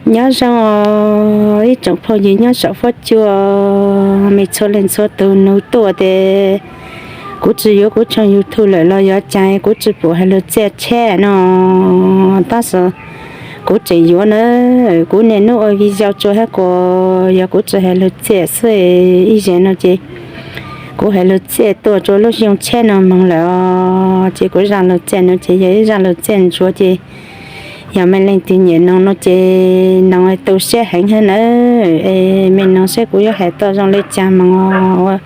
Nyob zoo os ib tsoom phooj ywg nyob saum huab cua, me txhua leej txhua tus nug tuaj tias kuv tsis yuav kuv tshooj YouTube lawm los yuav cas kuv tsis pum hais lus txiaj tshaj no. Tab sis kuv tseem yuav na, kuv niaj hnub ua video tsuas hab kuas yog kuv tsis hais lus txiaj xwb, ib zaug no ces kuv hais lus txiaj tuaj rua lub xyoo tshab no moog lawm os. Ces kuv zaj lus txiaj no ces yog ib zaj lus txiaj ntsuav ces yog mej leej twg nyiam noog no ces noog tu siab heev hab nawb. Es mej noog saib kuv yuav hais tau zoo le caag moog os.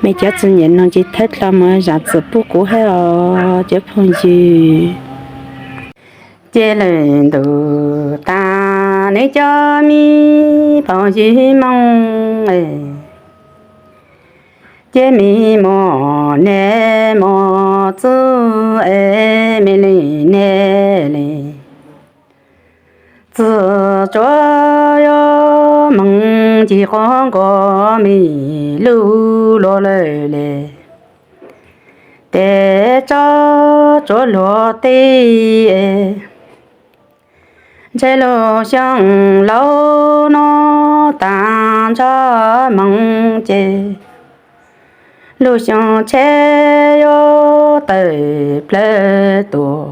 Mej cov tsis nyiam noog ces thawb dlhau moog zam txim pub kuv hab os cov phooj ywg. Ces lwm ntu taag neb cov me phooj ywg Moob, ces me muam neb muam txwj es me leej neb leej txwj tsuav yuav moog ncig quas nkaus me lug luag lawm le. Tes tso tsuav luag teb, ntshe lub xyoo laus no taag nrho moog ces lub xyoo tshab yuav tawm plawg tuaj.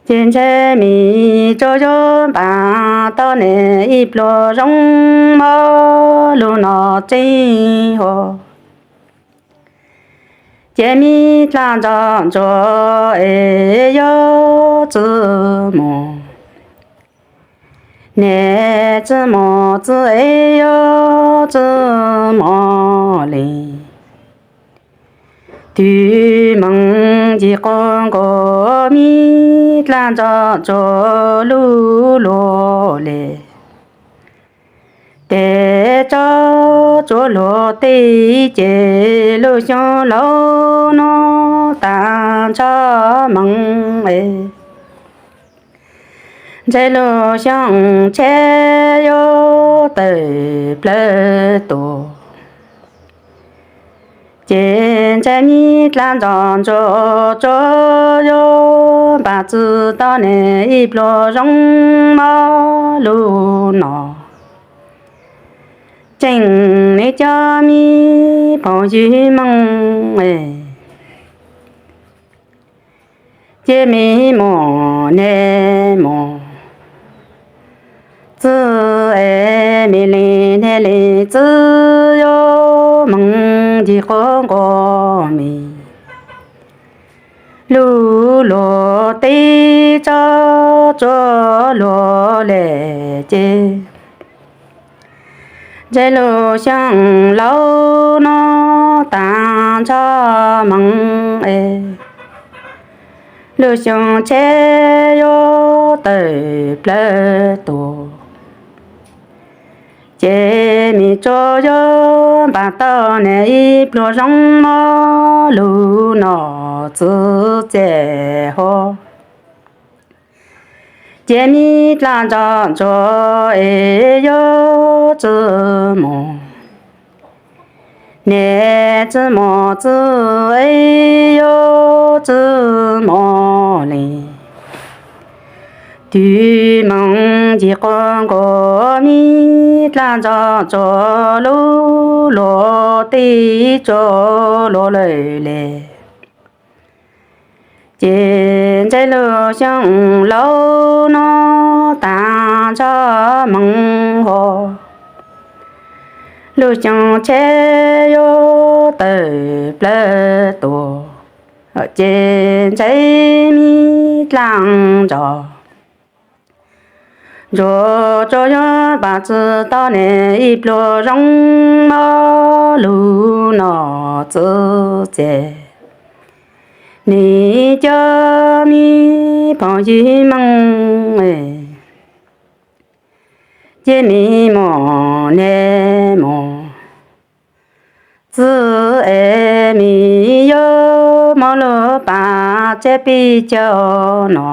Ces ntshe me tsuas yuav npaam tau neb ib pluag zoo mog lug no tseeb hov. Ces me dlaab ntso ntsuag es yuav tsi moog, neb tsi moog txwj es yuav tsi moog le. Twb moog ncig quas nkaus me dlaab ntso ntsuag lug luag le. Tes tso tsuav luag teb ces lub xyoo laus no taag nrho moog es ntshe lub xyoo tshab yuav tawm plawg tuaj. Ces ntshe me dlaab ntso ntsuag tsuas yuav npaam txwv tau neb ib pluag zoo mog lug no tseeb, neb cov me phooj ywg Moob. Ces me muam neb muam txwj es me leej neb leej txwj yuav moog ncig quas nkaus me lug luag teb tso tsuav luag le. Ces ntshe lub xyoo laus no taag nrho moog es lub xyoo tshab yuav tawm plawg tuaj. Ces me tsuas yuav npaam tau neb ib pluag zoo mog lug no txwv txaj hov. Ces me dlaab ntso ntsuag es yuav tsi moog, neb tsi moog txwv es yuav tsi moog le. Twb moog ncig quas nkaus me dlaab ntso ntsuag lug luag teb tsuav luag lawm le. Ces ntshe lub xyoo laus no taag nrho moog hov, lub xyoo tshab yuav tawm plawg tuaj. Ces ntshe me dlaab ntso ntsuag tsuas yuav npaam txwv tau neb ib pluag zoo mog lug no txwv txaj. Neb cov me phooj ywg Moob, ces me muam neb muam txwj es me yuav moog lug paam tseb peb caug no,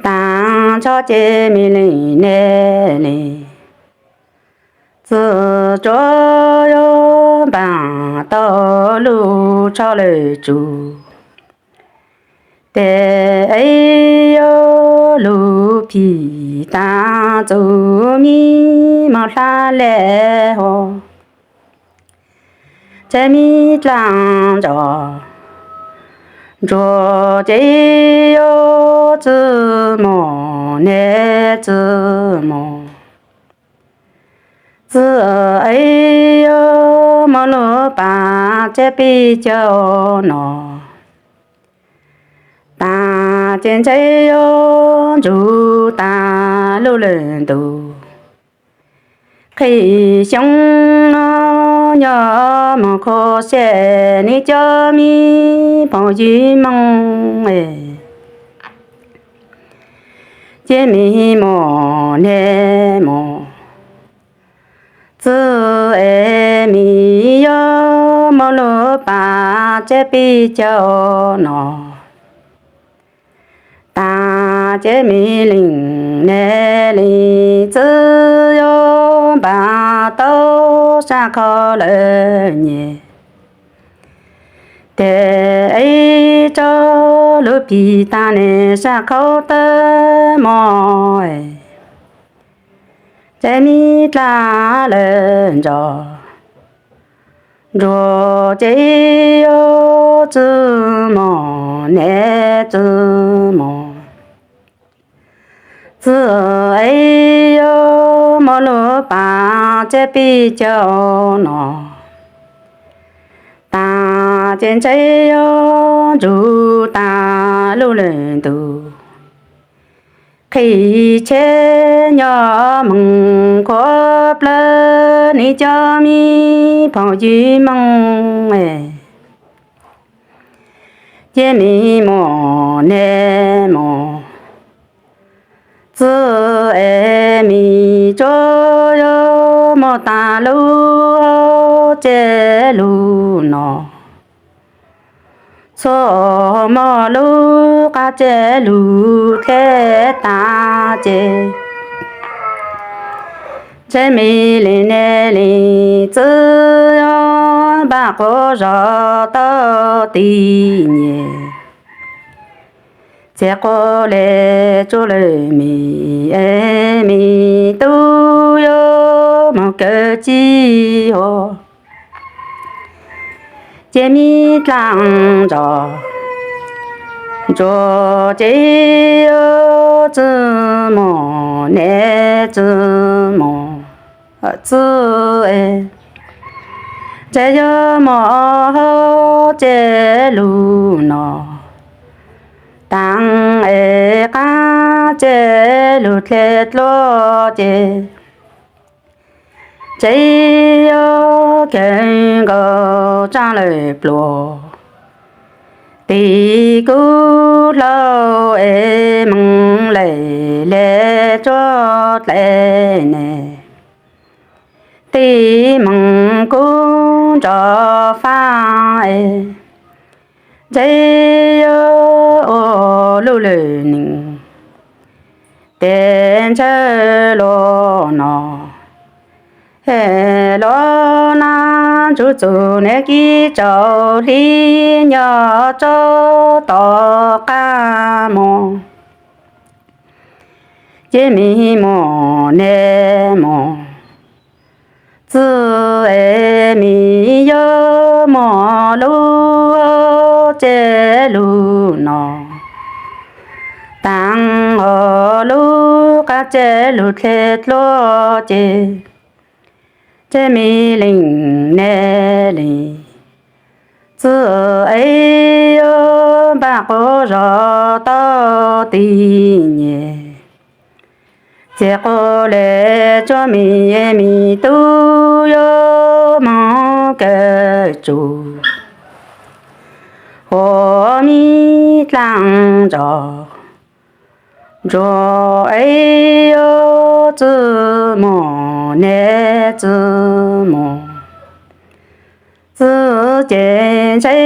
taag nrho ces me leej neb leej txwj tsuas yuav npaam tau lub tsho lawm tsum. Tes es yuav lug phim tas txug mi mos hlab le hov. Ces mi dlaab ntsos ntsuag ces yuav txwj mos ne txwj mos. Txwj es yuav mos lug pav ces pib caug no. Taag ces ntshai yuav ntsug taag lug lawm ntug. Qhib xyoo no nyob moog khuv xim nws cov mi phooj ywg Moob es, ces mi mos ne mos. Txwj es mi yuav mos lug pav ces pib caug no. Taag ces mi lees ne lees txwj yuav npaam tau sab khauj lawm nyem. Tes es tso lub phim taag ne sab khauj tawg mos. Ces mi dlaab lawm ntsos ntsuag ces yuav txwj mos ne txwj mos. Txwj es yuav mos lug pav ces pib caug no. Taag ces ntshai yuav ntsug taag lug lawm ntug. Qhib cheb nyob moog khuv plawg nws cov mi phooj ywg Moob es, ces mi mos ne mos. Txwj es mi tsuas yuav mos taag lub ces lug no. Txhua mos lub qab ces lug dlej taag ces, ces mi lees ne lees txwj yuav npaam quas zog tau tig nyem. Ces quas le tsuav lawm mi es mi tub yuav moog kawg tsi hov. Ces mi dlaab ntsos ntsuag ces yuav txwj mos ne txwj mos. Txwj es ces yuav mos hov ces lug no. Taag es qab ces lug dlej dlua ces, ces yuav kawg nkaus tsaab lawm pluag. Tig kub hlau es moog lem le tsuav dlej ne. Tig moog kub nrov faaj es, ces yuav ua lub lwm neeg tes ntsawg luas no. Es luas nab ntsuj txug neb kib tsaus hli nyob tsob tom qab mos. Ces mi mos ne mos, txwj es mi yuav mos lub ces lug no. Taag hov lub qab ces lug dlej dlua ces, ces mi lees ne lees, txwj es yuav npaam quas zog tau tig nyem. Ces quas le tsuav mi, mi tub yuav moog kawg tsum. Huv mi dlaab ntsos ntsuag es yuav txwj mos ne txwj mos. Txwj ces ntshai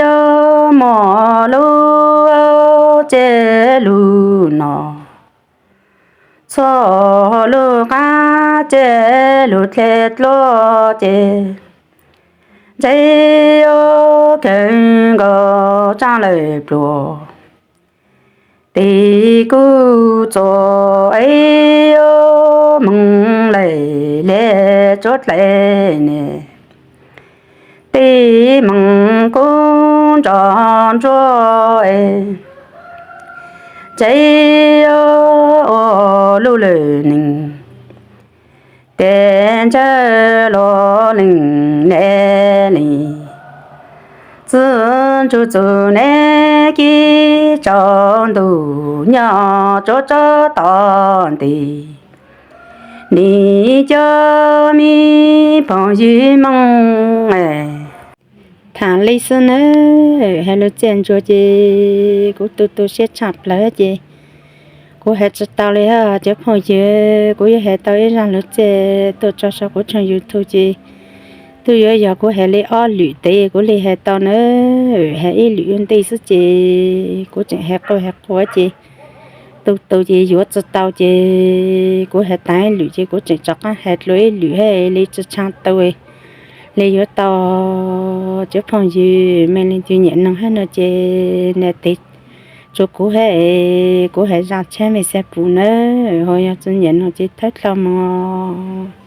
yuav mos lub ces lug no. Txhua lub qab ces lug dlej dlua ces, ntshai yuav kawg nkaus tsaab lawm pluag. es kuj txog es yuav moog lawm le tsuav dlej ne. Tej moog kuv nrog ntsuag es, ces yuav ua lub lwm neeg, tes ntsawj los lees ne li. Txiv ntsuag txug neb kib tsaus ntuj nyob tsuav tsob tog nti, nim cov me phooj ywg Hmoob. Thaam li xwb nawb, hais lus txiaj ntsuag ces kuv tu tu siab tshaj plawg ces kuv hais tsi tau li os cov phooj ywg. Kuv yuav hais tau ib zaj lus txiaj tuaj tso saum kuv tshooj YouTube ces twb yuav yog kuv hais li ob lwm tes kuv li hais tau nawb. Hais ib lwm ua ntej xwb ces kuv tseem hais quaj hais quaj ces tu tu ces yuav tsi tau ces kuv hais tas ib lwm ces kuv tseem rov qaab hais dlua ib lwm hab li tsi tshaj tau li yuav tau cov phooj ywg mej leej twg nyiam noog hab no ces nias tes rua kuv hab es kuv hais zaj tshab mej xav pum nawb. Ho yog tsi nyiam noog ces thawb dlhau moog.